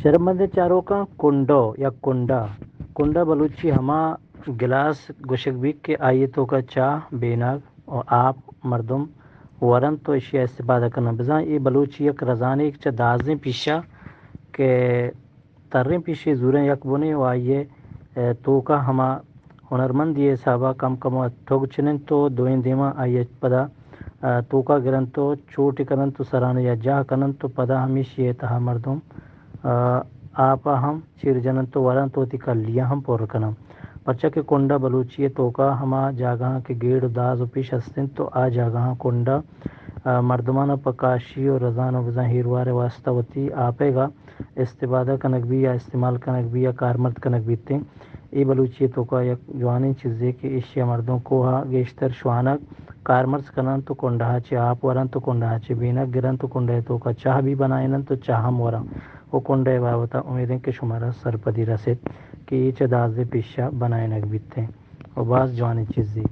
شرمندیں چاروکاں، کنڈو یا کنڈا، کنڈا بلوچی ہما گلاس گوشگ بیت کہ آئی ءِ توکا چاہ، بینگ و آپ مردم ورنت و اشی ءَ استفادہ کننت۔ بزاں اے بلوچی یک رزانیگ چہ دازیں پیشا کہ تریں پیشے زوریں یک بنے و آئی ءِ، اے، توکا ہما ہنرمندی ءِ حسابا کم کم ءَ ٹگ چننت و دوئیں دیما آئی ءَ پدا، اے، توکا گرنت و چوٹے کننت و سران ءَ یکجاہ کننت و پدا ہمیشی ءِ تہا مردم، اے، آپ ءَ ہم چیر جننت و ورنت و وتی کلی ءَ ہم پر کننت۔ پرچا کہ کنڈا بلوچی ءِ توکا ہما جاگہاں کہ گیڑ و داز و پیش ہست انت و آ جاگہاں کنڈا، اے، مردمان ءَ پہ کاشی و رزان و بزاں ہیروار ءِ واسطہ وتی آپ ءِ گا استفادہ کنگ بی یا استعمال کنگ بی یا کارمرز کنگ بیتیں۔ اے بلوچی ءِ توکا یک جوانیں چیزے کہ ایشی ءَ مردم کوہ ءَ گیشتر شوانگ کارمرز کننت و کنڈہ ءَ چہ آپ ورنت و کنڈہ ءَ چہ بینگ گرنت و کنڈہ ءِ توکا چاہ بی بنائیننت و چاہ ہم ورنت و کنڈہ ءِ بابت ءَ امیدیں کہ شمارا سرپدی رسیت کہ اے چہ دازیں پیشا بنائینگ بیتیں و باز جوانیں چیزے۔